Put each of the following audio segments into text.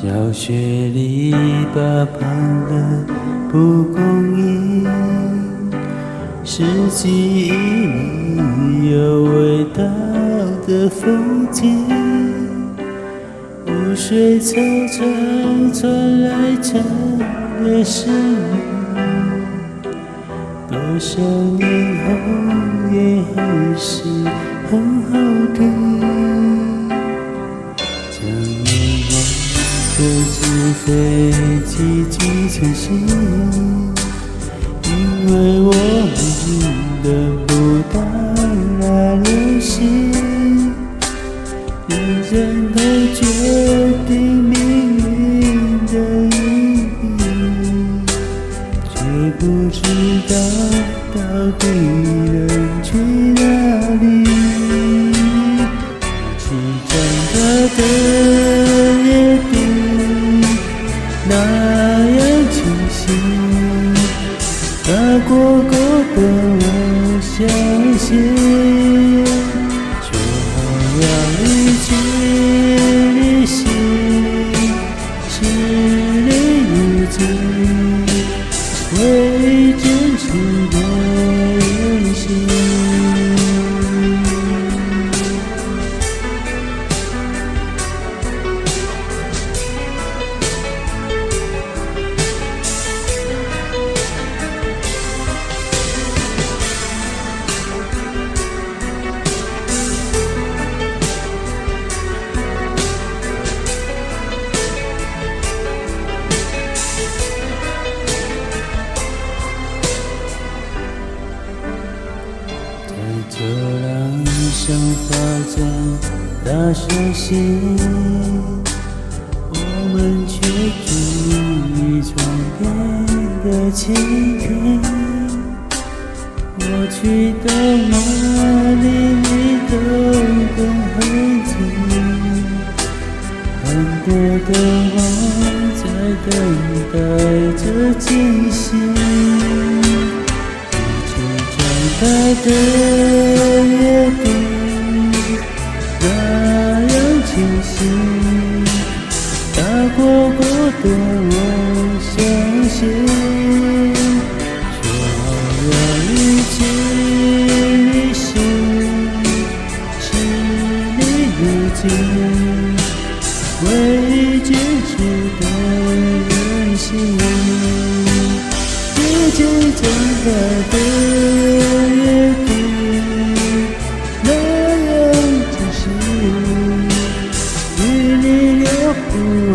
小学篱笆旁的蒲公英，是記憶裡有味道的風景。雨水操場傳來蝉的聲音，多少年後也還是很好聽。將年華這紙飛機寄成信，因為我們等不到那流星。人人都決定命運的意義，卻不知道到底能去哪裡。一起長大的約定，那樣清晰，打過勾的我相信，說好要一起旅行，事離如今，唯一堅持的任性。在走廊上發展大手心，我們卻注意窗邊的蜻蜓。我去到哪裡，你都跟很近，很多的夢在等待着驚喜。長大的約定，那樣清晰，打過勾的我相信，說好要一起旅行，事離如今，唯一堅持的任性。一起長大的約定，那樣清晰，與你聊不完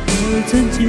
的曾經。